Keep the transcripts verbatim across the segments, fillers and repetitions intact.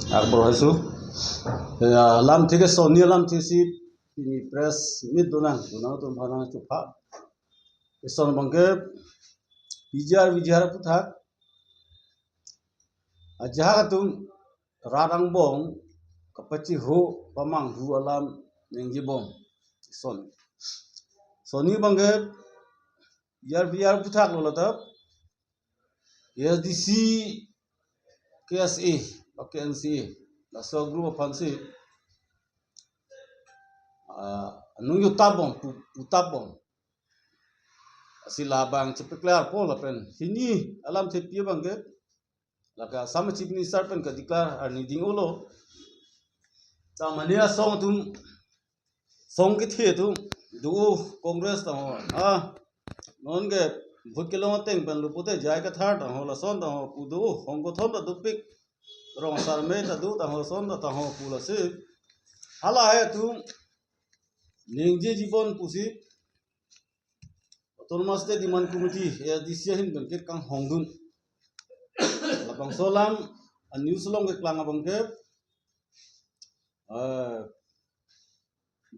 Akbar Haisu. Ya, lamthe ke sonni alamthe si pini press meet donang, donang atum aphan nangchupha. Eson abangke P G R V G R aphuthak ajahak atum rat angbong kapachiho pamanghu alam ningjebom. Eson. Sonni abangke P G R V G R aphuthak lo, la ta A S D C, K S A, ba K N C A, laso group aphan si, ah, nung jutapbom, pu-, jutapbom. Lasi labang chepaklarpo lapen hini alamthepi abangke, lake Assam Chief Minister pen kadeclare arni ding-olo. Ta mane asong atum, song kethe atum do, Congress tangho. Ah, non ke vote kelong ateng pen lo pute J I Kathar tangho, lason tangho pu do, hong kothon ta dopik, rong sarme ta do tangho, son ta tangho pu lasi. Halahei atum ningjejebom pusi Autonomous State Demand Committee, A S D C ahin pen ke kanghongdun. Labangso alam a-news along keklang abangke, eh,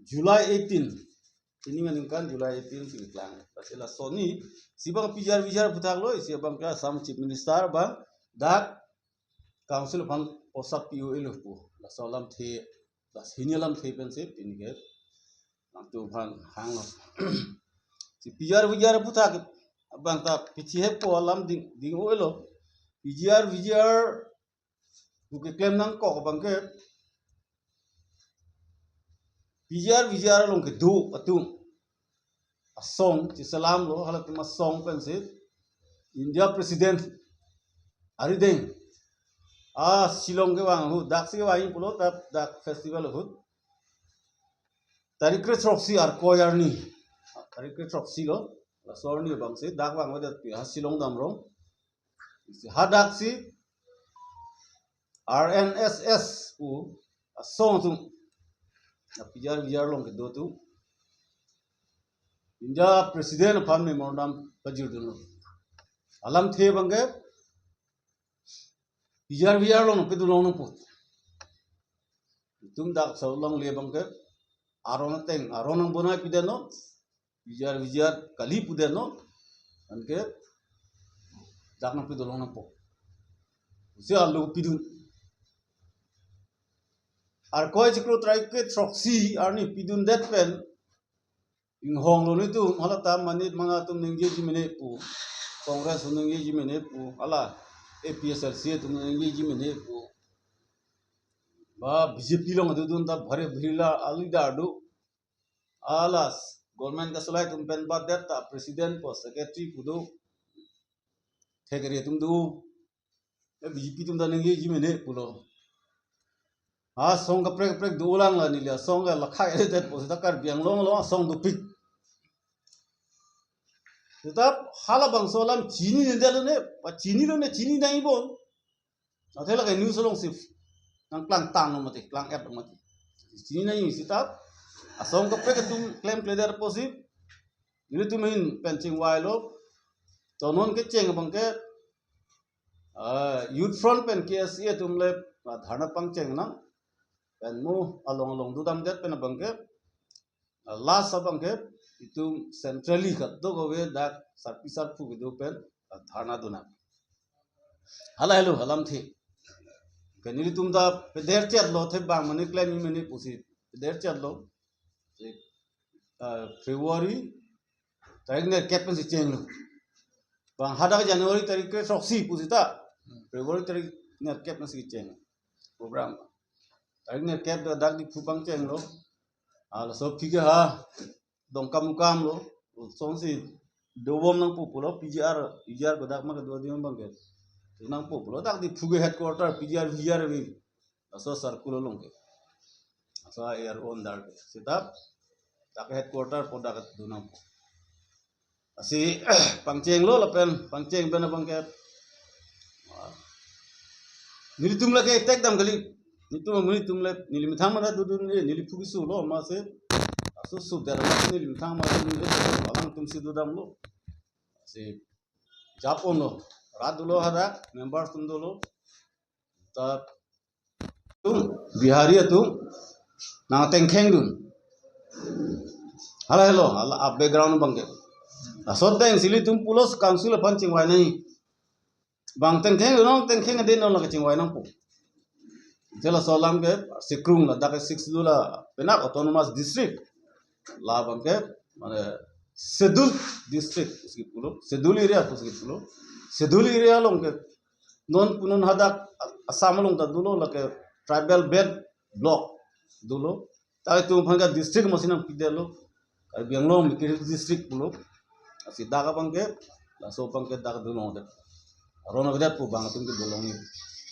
July eighteen. Pini aningkan July eighteen si keklang. Lasi la sonni, isi abang P G R V G R aphuthak lo, isi abangke Assam Chief Minister abang dak Council aphan posa pi-o-elo pu. Laso alamthe, la hini alamthe pensi pini ke nangtum aphan hanglo. Si P G R V G R aphuthak abang ta pithi hepo alam ding, ding-o-elo. P G R V G R pu keklem nangkok abangke P G R V G R along kedo atum asong, chiselam lo, halatum asong pensi India President arideng, ah, Shillong kevang ahut, daksi kevang pulo, dak, dak festival ahut. Tarik kre throksi Arkoi arni. Tarik kre throksi lo, laso arni abangsi dak vangvedet pi ha Shillong damrong. Isi hadak si R N S S pu asong atum, na P G R V G R along kedo atum, India President aphan memorandum pajirdunlo. Alamthe abangke P G R V G R along pidun longnangpo. Itum dak Shillong le abangke aron ateng, aron nangbonai pidetnon, P G R V G R kali pudetnon, anke dak nangpidun longnangpo pusi alo pidun. Arkoi chiklo tarik kre throksi arni pidundet pen inghonglo nelitum, hala ta monit manga atum ningjeji mene pu, Congress ningjeji mene pu, hala A P H L C atum ningjeji mene pu, ba B J P along dodun ta bhare bhirila alida do. Alas, government kasolai atum pen badet ta president pu, secretary pu do, thekri atum do. E B J P atum ta ningjeji mene pulo. Asong kaprek kaprek dolang, la neli asong ke lakhai edet pu seta Karbi Anglong along asong dopik. Seta halabangso alam chinine detlo ne, ba chinilo ne, chini nangji bon. Athe lake news alongsi nangklangtanglo mati, klang-etlo mati. Chini nangji seta asong kaprek atum klemkledet pusi nelitum ahin pen chingvailo. To non kecheng abangke, ah, Youth Front pen K S A atum le, ah, dharna pangchengnang. Pen mo along along dodamdet pen abangke, ah, last abangke itum centrally kadokave dak sarpi sarpo kedo pen, ah, dharna donang. Hala helo alamthe. Ke nelitum ta pederchetlo, the bang mane klemji mene pusi pederchetlo. Si, ah, February tarik nerkep pensi chenglo. Bang hadak January tarik kre throksi pu seta February tarik nerkep pensi cheng program. Tarik nerkep ta dak Diphu pangchenglo. Ah, laso aphi ke ha Dongkamukam lo, sonsi dobom nangpo pulo, P G R, P G R kodak ma kedo adim abangke. Nangpo pulo, dak Diphu ke headquarter P G R, V G R ave. Laso circle along ke. Laso air on dar ke. Seta dak headquarter pu dak do nangpo. Lasi pangchenglo lapen pangcheng pen abangke nelitum lake tek dam kali. Nelitum, nelitum le, neli methang mara dodun le, neli phu keso lo, amatsi asoso der amatsi neli methang mara dodun le, alangtumsi dodamlo. Lasi japonlo, rat dolo hadak, members atum dolo. Ta atum, Bihari atum nangtengkheng dun. Hala helo, hala a background abangke. Laso ateng si ilitum pulo council aphan chingvai nangji. Bang tengkheng dun, tengkheng dun, non lake chingvai nangpo. Te laso alam ke sikrung ladak ke six schedule penang autonomous district. Labangke mane schedule district pusi pulo, schedule area pusi pulo. Schedule area along ke non punon hadak Assam along ta dolo, lake tribal belt block dolo. Ta itum aphan ke district masi nangpidetlo. Karbi Anglong Mikir Hills district pulo. Lasi dak abangke, laso abangke dak dun longdet. Aron avedet pu bang atum ke dun longji.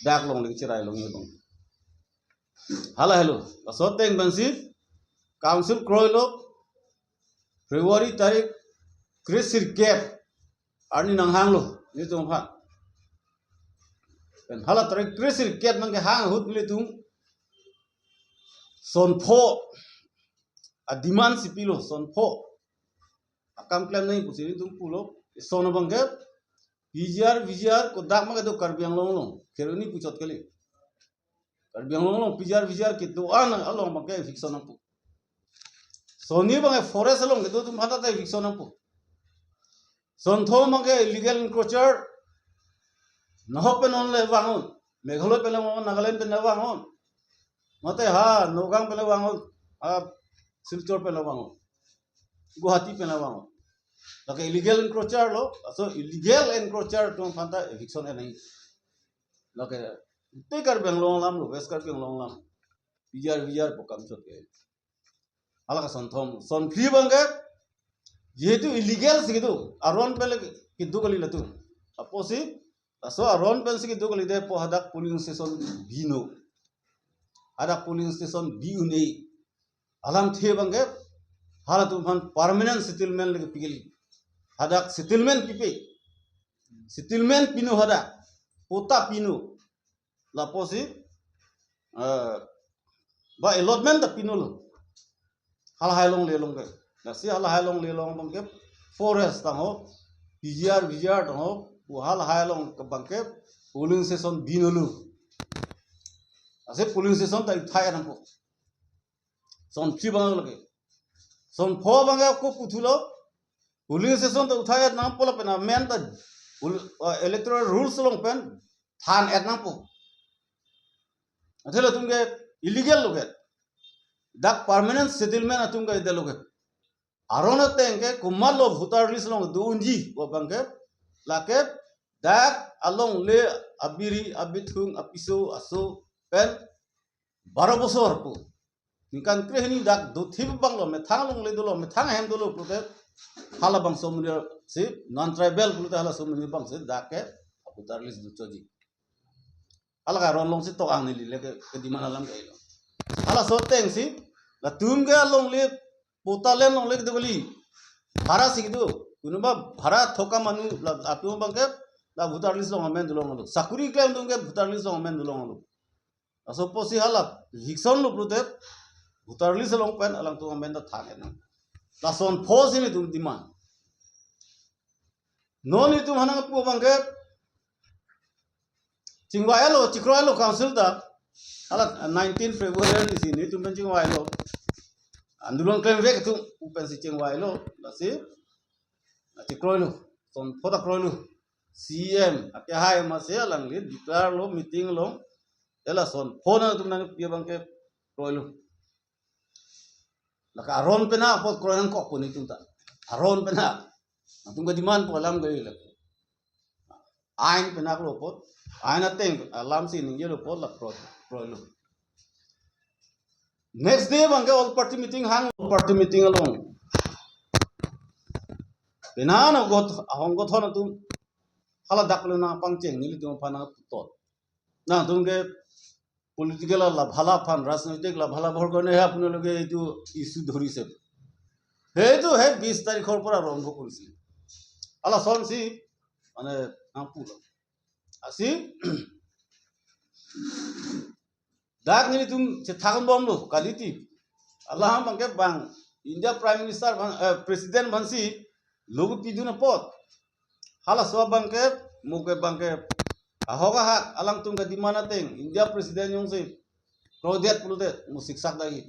Dak longle cherai longji abang. Hala helo. Laso ateng pensi council kroilo February tarik kre-sirkep arni nanghanglo, nelitum aphan. Pen hala tarik kre-sirkep nangkehang ahut nelitum son pho a demand si pilo, son pho akam klem nangji pusi nelitum pulo. Son abangke P G R, V G R kodak ma kedo Karbi Anglong along, Kheroni puchot kali. Karbi Anglong along P G R, V G R kedo-an along abangke eviction nangpo. Son hini abangke forest along kedo atum aphan ta eviction nangpo. Son tho abangke illegal encroacher, nahok pen onle vang-un, Meghalaya pen le vang-un, Nagaland pen le vang-un, mate ha Nagaon pen le vang-un, ha Silchar pen le vang-un, Guwahati pen le vang-un. Lake illegal encroacher lo, laso illegal encroacher atum aphan ta eviction en nangji. Lake te Karbi Anglong alam lo, West Karbi Anglong alam. P G R, V G R pu kam chot ke. Hala ke son thom, son phli abangke, jehetu illegal si kedo, aron pen le kedo kali latum. Apotsi, laso aron pensi kedo kalidet pu hadak polling station bino. Hadak polling station bi un-e. Alamthe abangke, halatum aphan permanent settlement le kepi kali. Hadak settlement pipe. Settlement pino hadak. Patta pino. Lapusi, eh, ba allotment ta pinolo. Halahai alongle along ke. Lasi halahai alongle along abangke forest tangho, P G R, V G R tangho, pu halahai along ke abangke polling station binolo. Lasi polling station ta uthai nangpo. Son phli abang lake. Son pho abangke ako puthulo. Polling station ta uthai nangpo lapen amen ta ul-, eh, electoral rules along pen than-et nangpo. Athe latum ke illegal lo ke. Dak permanent settlement atum ke ide lo ke. Aron ateng ke komatlo voter list along do unji pu abangke, lake dak alongle abiri, abithung, apiso, aso pen baro bosor pu. Ningkan krehini dak dothip abanglo, methang alongle dolo, methang ahem dolo pulote, halabangso amonit si non-tribal pulote halaso amonit abang si dak ke voter list dochoji. Hala ke aron along si tok ang neli le ke, ke demand alam ke ilo. Halaso ateng si, latum ke alongle, patta land alongle kedo kali. Bhara si kedo. Konoba bhara thoka manu, la atum abangke, la voter list along amen dolonglo. Sakuri klem atum ke voter list along amen dolonglo. Laso apotsi hala eviction lo pulote, voter list along pen alangtum amen ta than-et nang. Lason pho si nelitum demand. Non itum hanang pu abangke, chingvailo, chikroilo council ta. Hala nineteen February arni si nelitum pen chingvailo. Andolon klemvek atum pen si chingvailo. Lasi, chikroilo. Son pho ta kroilo. C M akehai amatsi alangli declare lo meeting along. Te lason pho nangtum nangpi abangke kroilo. Lake aron penap apot kroi nangkok pu nelitum ta. Aron penap. Nangtum ke demand pu alam ke lake. Ain penap lo apot. Ain ateng alam si ningjelo apot la kroi, kroilo. Next day abangke all party meeting hang, all party meeting along. Penang ahong got, ahong gothon atum. Hala dak le nangpangcheng nelitum aphan nangputhot. Nangtum ke political lavalap aphan, rajnoitik lavalap aphan karone he apuni loge etu issue dhorise. He etu he bis tarikhor pora rombo policy. Hala son si, mane, nangpulo. Lasi, dak nelitum chethakbomlo, kaliti. Hala abangke bang, India Prime Minister aphan, eh, President aphansi, logo pidun apot. Halaso abangke, mo ke abangke, ahok ahak, alangtum ke demand ateng, India President jongsi, kroidet pulote mo siksak dagi.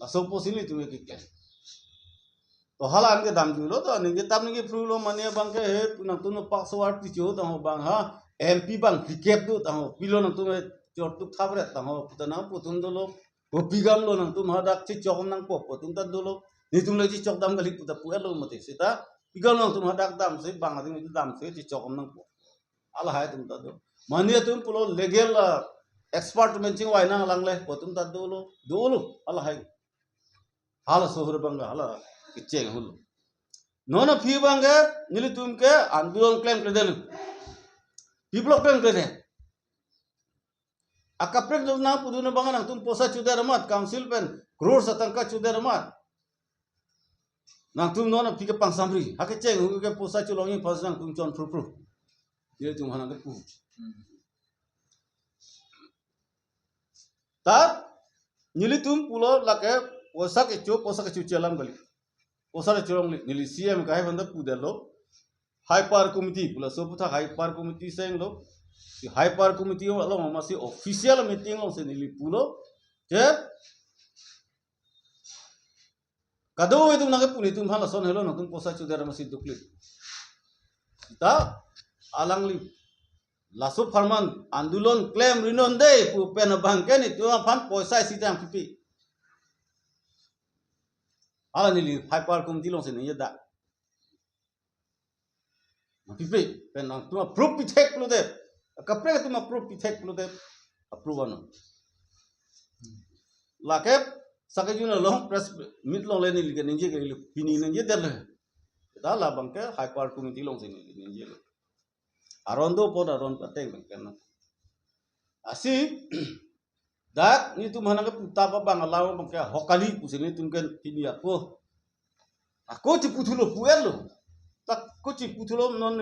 Laso pusi nelitum ke keklem. To hala anke damjulo, to aningje tam ningje phrulo, mane abangke he nangtum no pak sowar ticho tangho, bang ha M P bang pikep do tangho, pilo nangtum he chortuk thapret tangho, puta nang putum dolo, kopi gamlo nangtum hadak chichok nangpo putum ta dolo, nelitum le chichok dam kali puta pu-etlo mati, seta pi gam nangtum hadak damsi bang ading damsi chichok nangpo. Halahai atum ta do. Mane atum pulo legal, ah, expert atum chingvai nanglangle putum ta dolo, dolo, halahai. Hala sohor abangke hala kecheng holo. Non aphi abangke nelitum ke andolon klemkledet lo. Pi apot klemkledet? Akaprek do nang pudun abang nangtum poisa chodet amat, council pen crore atangka chodet amat. Nangtum non aphi ke pangsamri. Ha kecheng hu ke poisa cholongji pas nangtum chon phru phru. Nelitum ha nangkepu. Ta nelitum pulo lake poisa kecho, poisa kecho chelam kali. Poisa kecho longle, neli C M kahai aphan ta pudetlo. High power committee pu laso aputhak high power committee senglo. Si high power committee along amatsi official meeting alongsi neli pulo. Je kadokave atum nangkepu, nelitum aphan lason helo, nangtum poisa chodet amatsi dukle. Ta alangli laso apharman andolon klemri non dei pu pen abangke nelitum aphan poisa isi ta nangpipe. Hala neli high power committee alongsi ningjedak. Nangpipe, pen nangtum approve pithek pulote, akaprek atum approve pithek pulote, approve anon. Lake sake jun along press meet longle neli keningje kali, pini ningjedetlo. Ta labangke high power committee alongsi neli ningjelo. Aron do apot aron ateng abangke na. Lasi dak nelitum ha nangkepu tap abang alam abangke ahok kali pusi nelitum ke pini ako. Ako chiputhulo pu-etlo. Ta ako chiputhulo, non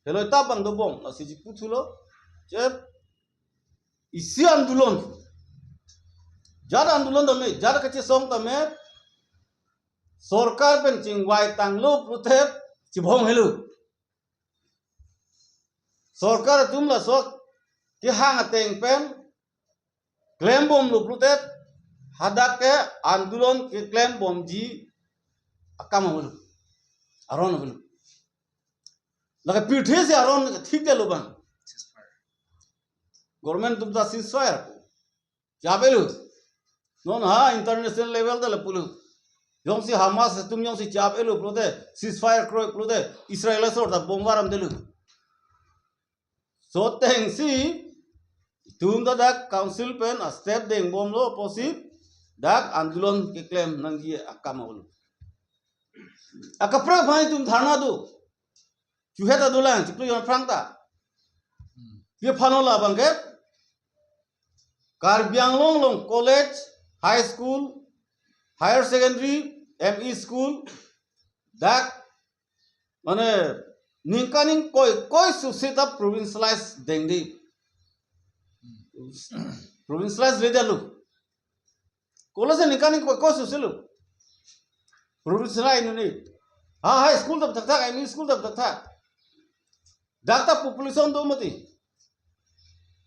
heloi tap abang dobom, lasi chiputhulo. Je isi andolon, jat andolon tame, jat kachesong tame, sorkar pen chingvai tanglo pulote chibong helo. Sorkar atum laso kehang ateng pen klembomlo pulote hadak ke andolon keklembomji akam avelo, aron avelo. Lake pirthe si aron thikdetlo bang. Government atum ta ceasefire chap-etlo. Non ha international level ta lapulo. Jongsi Hamas atum jongsi chap-etlo pulote, ceasefire kroi pulote, Israel asor ta bomb varam detlo. Laso atengsi itum ta dak council pen a-step dengbomlo apotsi dak andolon keklem nangji akam avelo. Akaprek aphan itum dharna do. Chuhet adolang, chiklo jon aphrang ta. Pi aphan lo labangke? Karbi Anglong along college, high school, higher secondary, M E school, dak, mane, ningkan ingkoi koi susi ta provincialize dengdi. Provincialize le detlo. College ningkan ingkoi koi susilo. Provincialize nuni. Ha, high school ta thakthak, M E school ta thakthak. Dak ta population do mati.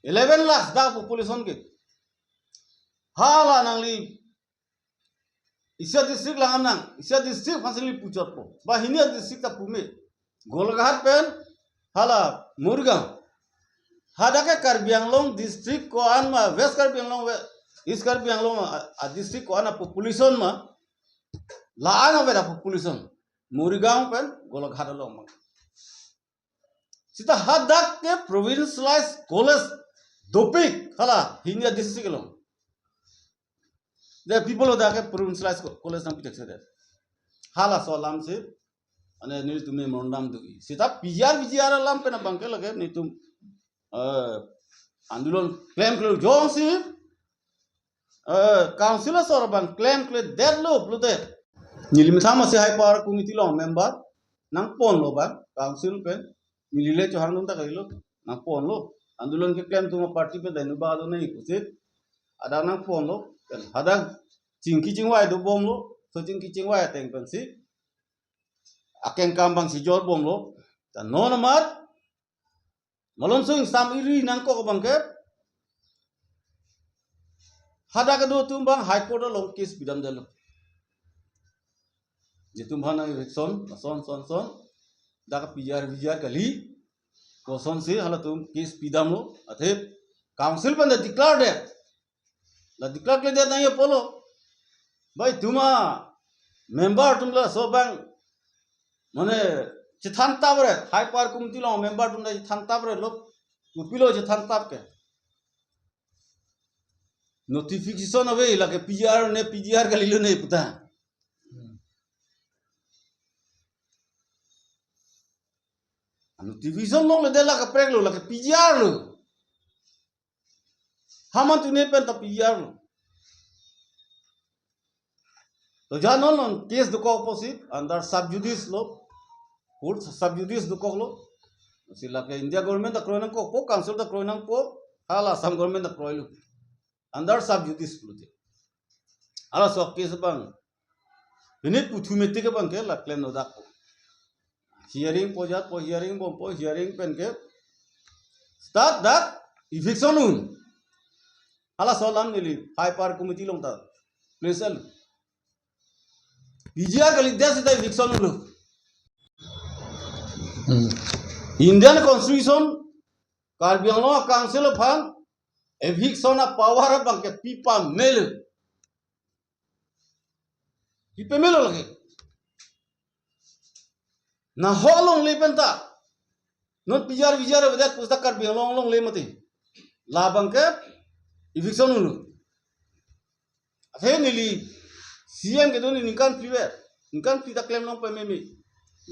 Eleven lakhs dak population ke. Hala nangli isi a-district lang nang, isi a-district aphansi neli puchotpo. Ba hini a-district ta pume. Golaghat pen hala Morigaon. Hadak ke Karbi Anglong district ko-an ma, West Karbi Anglong, we-, East Karbi Anglong a, a-district ko-an a-population ma, la-an ave a-population. Morigaon pen Golaghat along ma. Seta hadak ke provincialized college dopik hala hini a-district along. They people of dak ke provincialized co-, college nangpithek sedet. Halaso alamsi, ane nelitum memorandum do-i. Seta P G R, V G R alam pen abangke lake nelitum, eh, andolon klemkle jongsi, eh, council asor abang klemkledetlo pulote, neli methang amatsi high power committee along member nangponlo bang, council pen neli le chohangdun ta kalilo, nangponlo. Andolon keklem atum a-party pen dai nu ba do nai pusi, adang nangponlo. Pen hadak chingki chingvai dobomlo, laso chingki chingvai ateng pensi akengkam abangsi jorbomlo. Ta non amat malomso ingsam iri nangkok abangke Hadak kedo atum abang High Court along case pidamdetlo. Netum aphan eviction, son, son, son. Dak P G R, V G R kali. Kosonsi halatum case pidamlo. Athe council pen declare det. La declare kledetnang apotlo. Bai tuma member atum laso abang, mane, chethantap ret, High Power Committee along member atum ta chethantap retlo. Kopilo chethantap ke? Notification ave, lake P G R ne, P G R kalilo ne puta. Notification longledet, lake preklo, lake P G R lo. Haman tuni pen ta P G R lo. To janon non case dokok apotsi under sub judice lo. Court sub judice dokoklo. Si lake India government ta kroinangkokpo, council ta kroinangpo, hala Assam government ta kroilo. Under sub judice pulote. Halaso case abang, pini puthu metik abang ke la klemlo dak. Hearing pojatpo, hearing bompo, hearing pen ke start dak eviction un. Halaso alam neli High Power Committee along ta. Please, P G R kalidet seta eviction unlo. Hmm. Indian Constitution, Karbi Anglong Council aphan eviction a-power abang ke pipamelo. Pipamelo lake. Nahok longle pen ta. Non P G R, V G R avedet pusita Karbi Anglong longle mati. Labang ke eviction unlo. Athe neli C M kedo neli ningkan phli vet. Ningkan phli ta klem long pameme.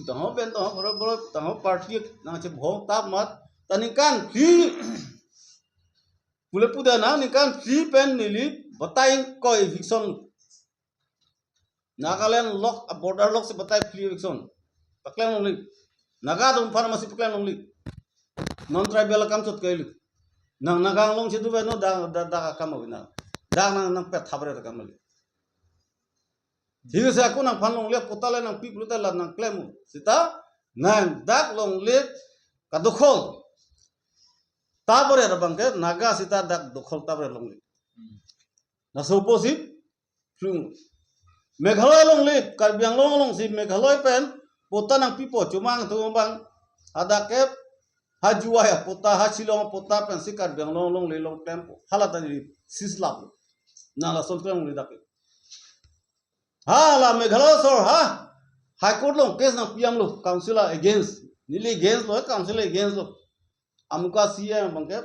Tangho pen, tangho boro boro, tangho party nangchebhong tap mat. Ta ningkan phli pule puda na, ningkan phli pen neli batai ko eviction. Nagaland lok, a border lok si batai phli eviction. Paklem longle. Naga atum aphan masi paklem longle. Non tribal akam chot kailo. Nang Naga Anglong si do vet non, dak, dak, dak akam ave na. Dak nang, nangpethap ret akam ave. Thik ase, ako nangphan longle, patta le nangpi pulote la nangklem. Seta nang dak longle kadokhol tap ret abang ke Naga seta dak dokhol tap ret longle. Laso apotsi plung. Meghalaya longle, Karbi Anglong alongsi Meghalaya pen patta nangpipo, Chomang atum abang, hadak ke ha Jowai apatta, ha Shillong apatta pensi Karbi Anglong longle long klempo. Hala ta neli sislap. Nang lason klem longle dak ke. Hala Meghalaya sor ha High Court along case nangpidamlo, council against. Neli against lo, council against lo. Amuka C M abang ke,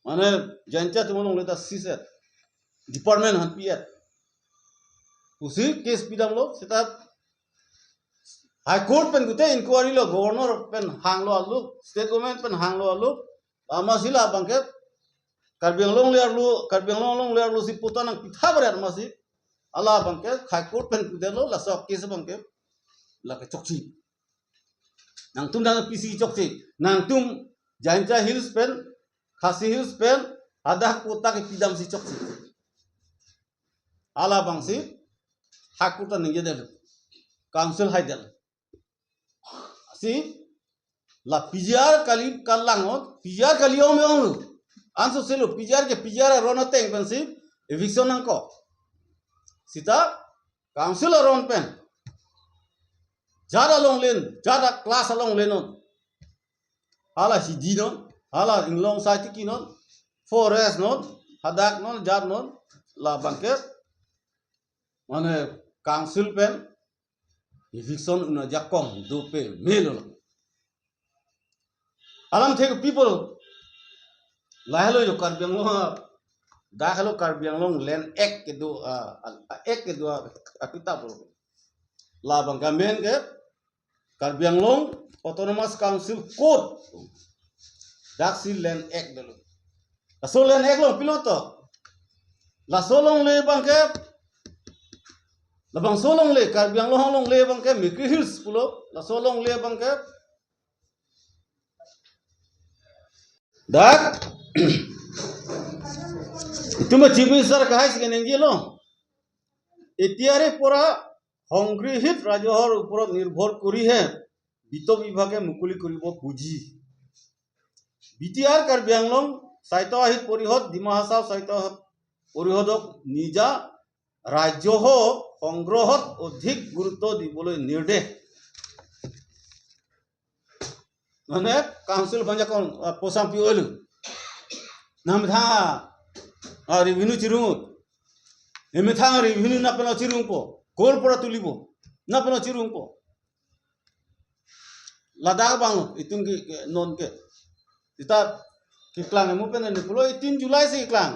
mane, Jaintia atum alongle ta seize et. Department aphan pi et pusi case pidamlo, seta High Court pen gute inquiry lo, Governor pen hanglo alo, State Government pen hanglo alo, amatsi labang ke Karbi Anglong longle arlo, Karbi Anglong longle arlo si patta nangpithap ret amatsi, halabang ke High Court pen gute lo, laso case abang ke lake chokche. Nangtum dang pisi chokche. Nangtum Jaintia Hills pen, Khasi Hills pen, hadak patta kepidamsi chokche. Halabangsi High Court ta ningjedet. Council haidet. Si la P G R kali kalang ot, P G R kali ong ong lo. Anso selo P G R ke P G R aron ateng pensi eviction nangkok. Seta council aron pen jat alongle, jat a-class alongle non. Hala hidi non, hala inglong sai tiki non, forest non, hadak non, jat non, labang ke, mane, council pen eviction un ajakong dopamelo. Alamthe ke people, lahelo jo Karbi Anglong, dak helo Karbi Anglong Land Act kedo, ah, ah, Act kedo, ah, akitap lo. Labang ke amen ke Karbi Anglong Autonomous Council Code. Daksi Land Act dolo. Laso Land Act along piloto. Laso longle abang ke, labangso longle, Karbi Anglong alongle abang ke Mikir Hills pulo. Laso longle abang ke dak, itum Chief Minister kahai si kenengjelo. এতিয়াৰে পৰা সংগৃহীত ৰাজহৰ ওপৰত নিৰ্ভৰ কৰিহে বিত্ত বিভাগে মুকলি কৰিব পুঁজি। বি টি আৰ কাৰ্বি আংলং, স্বায়ত্তশাসিত পৰিষদ ডিমা হাছাও স্বায়ত্তশাসিত পৰিষদক নিজা ৰাজহ সংগ্ৰহত অধিক গুৰুত্ব দিবলৈ নিৰ্দেশ। মানে council aphan jakong, ah, poisa pi-olo. Nangmethang, ah, revenue chirung-o. Emethang revenue nangpeno chirungpo. কৰ পৰা তুলিব? Nangpeno chirungpo. Ladak abang itum ke, ke, non ke. Sita keklang emu pen ne pulo, eighteen July si keklang.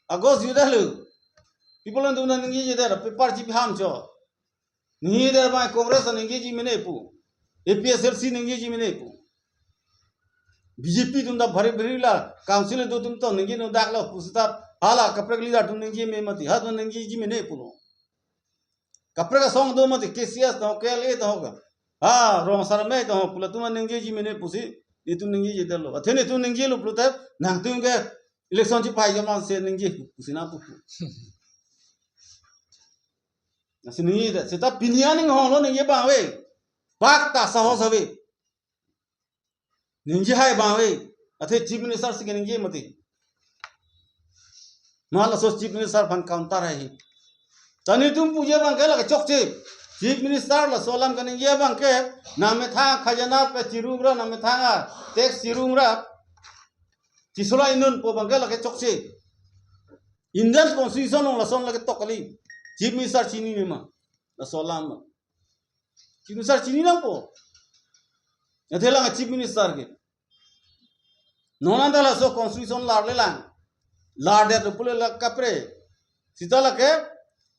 August judahlo. People atum ta ningjeje det, paper chipiham cho. Ningjeje det abang Congress ta ningjeji mene pu. A P H L C ningjeji mene pu. B J P atum ta bhari bhari la, council do atum ta ningje no dak lo, pusita hala kaprek leader atum ningje me mati, ha atum ningjeji mene pulo. Kaprek asong do mati, K C S ta ho, K L A ta ho ka. Ha, Rong Asar Amei ta ho, pu latum ningjeji mene pusi, itum ningjeje detlo. Athe itum ningjelo pulote, nangtum ke election chipai jama se ningje pusi nangpu. Lasi ningje det, seta pini aning honglo ningje abang ave. Bak ta sahos ave. Ningje hai abang ave. Athe Chief Minister si keningje mati. Ma laso Chief Minister aphan counter hai hi. Ta netum puji abang ke lake chokche. Chief Minister laso alam keningje abang ke nangmethang khajana pe chirung ra, nangmethang a tax chirung ra, chisolai non pu abang ke lake chokche. Indian Constitution along lason lake tok kali. Chief Minister chinine ma? Laso alam ma? Chief Minister chini nangpo. Athe lang Chief Minister ke. Non anta laso Constitution larle lang. Lardet pule la kapre. Seta lake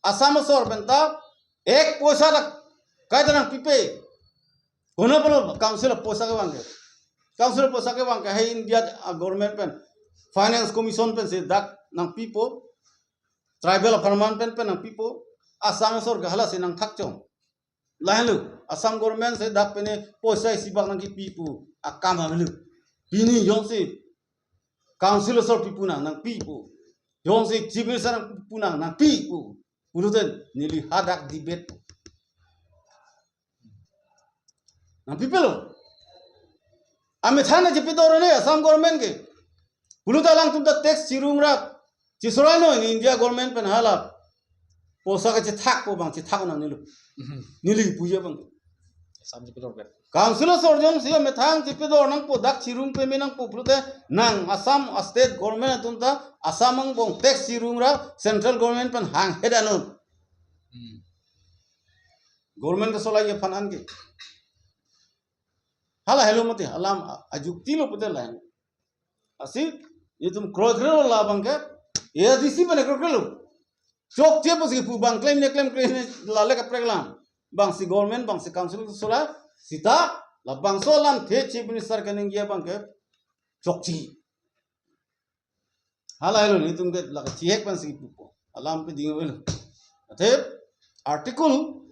Assam asor pen ta ek poisa ta kaita nangpipe. Konat pulo council poisa kevang ke. Council poisa kevang ke hai India, ah, government pen, Finance Commission pensi dak nangpipo. Tribal apharman pen pen nangpipo. Assam asor ke hala si nangthak chong. Lahenlo, Assam government si dak pen poisa isi bak nangkipi pu akam avelo. Pini jongsi council asor pipo nang, nangpipo. Jongsi Chief Minister nangpipo nang, nangpipo. Pulote neli hadak debate. Nangpipelo. Amethang ta chipidor ne Assam government ke. Pulote alangtum ta tax chirung ra, chisolai non India government pen hala. Poisa ke chethak po abang, chethak nang nelo. Mhm. Neli puji abang. Assam chipidor ke. Council asor jongsi amethang chipidor nangpo, dak chirung peme nangpo pulote nang Assam a state government atum ta Assam angbong tax chirung ra central government pen hanghe det non. Hmm. Government kesolai aphan anke. Hala helo mati, alam a-, ajukti lo pute lain. Lasi, itum kroikrelo labang ke, A D C pen kroikrelo. Chokche pusi pu abang klem ne klem klem ne lale kaprek lang. Bangsi government, bangsi council kesolai, seta, labangso alamthe Chief Minister keningje abang ke, chokche. Hala helo netum ke lake chihek pensi pupo. Alam pe ding avelo. Athe article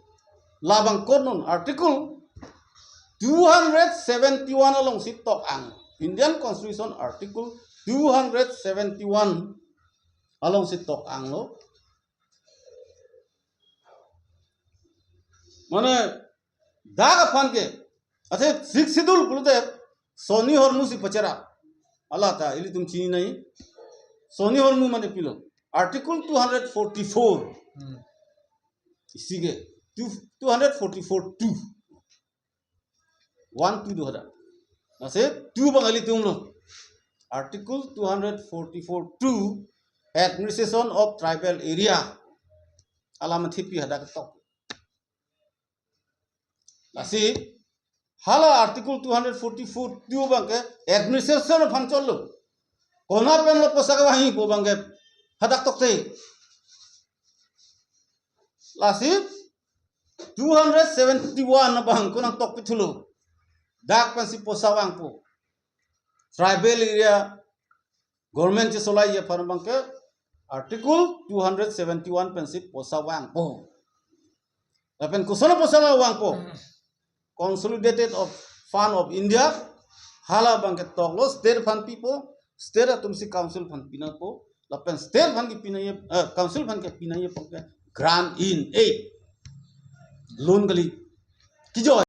labang konon article two hundred seventy-one alongsi tok ang. Indian Constitution article two hundred seventy-one alongsi tok anglo. Mane dak aphan ke, athe Sixth Schedule pulote Sonny Hormu si pachara. Hala ta ilitum chini nai. Sonny Hormu mane pilo. Article two hundred forty-four. Hmm. Isi ke. Two, two hundred forty-four two. One two do hadak. Lasi two abang ilitum lo. Article two hundred forty-four two, administration of tribal area. Alam thipi hadak tok. Lasi, hala article two hundred forty-four two abang ke administration aphan cholo. Konat pen lo poisa kevangji pu abang ke hadak tokte. Lasi, two hundred seventy-one abang konat tokpi thulo. Dak pensi poisa vangpo. Tribal area government chesolai aphan abang ke article two hundred seventy-one pensi poisa vangpo. Lapen koson poisa la vangpo. Consolidated of Fund of India, hala abang ke toklo state aphan pipo, state atum si council aphan pinangpo, lapen state aphan ke pinangji, eh, council aphan ke pinangji abang ke grant in aid, loan kali. Kijo